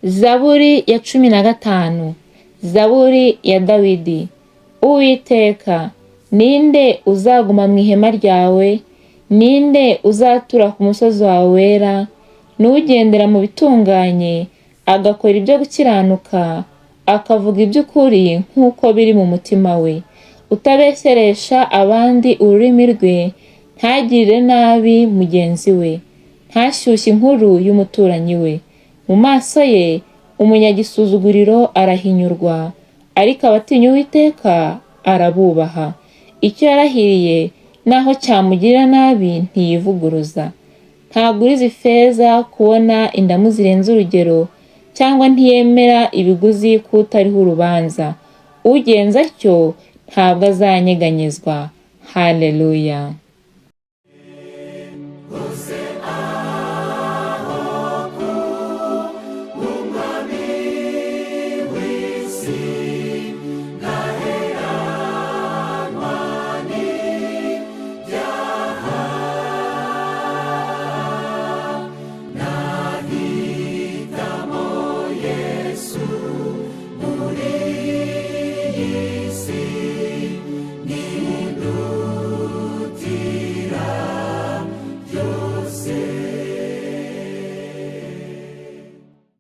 Zaburi ya 15. Zaburi ya Dawidi. Uwiteka, ninde uzaguma mu ihema ryawe? Ninde uzatura ku musozi wawe wera? N'ugendera mu bitunganye, agakora ibyo gukiranuka, akavuga iby'ukuri nk'uko biri mu mutima we, utabeshyeresha abandi ururimi rwe, ntagirire nabi mugenzi we, ntashyushye inkuru y'umuturanyi we. Mu maso ye umunyagisuzuguriro arahinyurwa, ariko abatinya Uwiteka arabubaha. Icyo yarahiriye naho cyamugirira nabi ntiyivuguruza. Ntaguriza ifeza kubona indamu zirenze urugero, cyangwa ntiyemera ibiguzi k'utariho urubanza. Ugenza atyo ntabwo azanyeganyezwa. Haleluya.